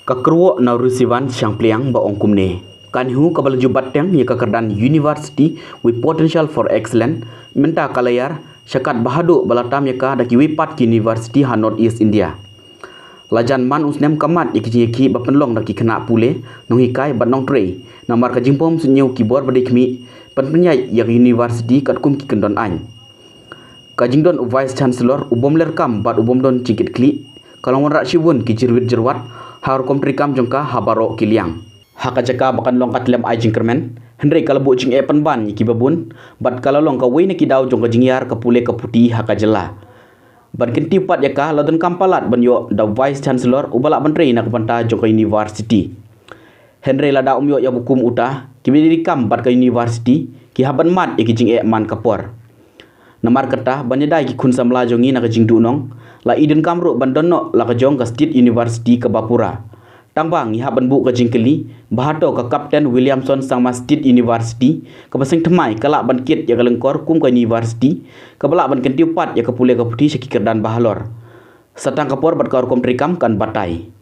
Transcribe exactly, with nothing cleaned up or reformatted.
Ka kyrwoh Naurisivan Shangpliang ba ong kumne: Ka NEHU kaba la ju bat teng ïa ka kyrdan University with Potential for Excellence mynta ka la ïar, sha katba haduh ba la tam ïa ka da kiwei pat ki university ha North East India. La jan man u snem ka mat ïa ki jingïakhih ba pynlong da ki khynnah pule, nonghikai bad nongtrei, namar ka jingbym suidñiew ki bor ba dei khmih, ban pynïaid ïa ka university katkum ki kyndon aiñ. Ka jingdon u Vice Chancellor u bym ler kam bad u bym don jingkitkhlieh ka long wanrah shibun ki jyrwit jyrwat ha ka rukom treikam jong ka ha baroh ki liang. Ha ka jaka ba kan long ka tlem ai jingkyrmen, hynrei ka la buh jingeh pynban ïa kiba bun, bad ka la long kawei na ki daw jong ka jingïar ka pule ka puthi ha ka jylla. Ban kyntiew pat ïa ka, la donkam palat ban ïoh da u Vice Chancellor uba lah ban trei na ka bynta jong ka university. Hynrei lada um ïoh ïa uba kum uta, kiba dei treikam bad ka university ki hap ban mad ïa ki jingeh man ka por. Namar kata, ban ïada ïa ki khun samla jong ngi na ka jingduhnong, la i donkam ruh ban don noh la ka jong ka State University kaba pura. Tangba ngi hap ban buh ka jingkylli ba hato ka Captain Williamson Sangma State University kaba seng thymmai ka lah ban kit ïa ka lyngkor kum ka university kaba lah ban kyntiew pat ïa ka pule ka puthi sha ki kyrdan ba halor. Sa tang ka por bad ka rukom treikam kan batai.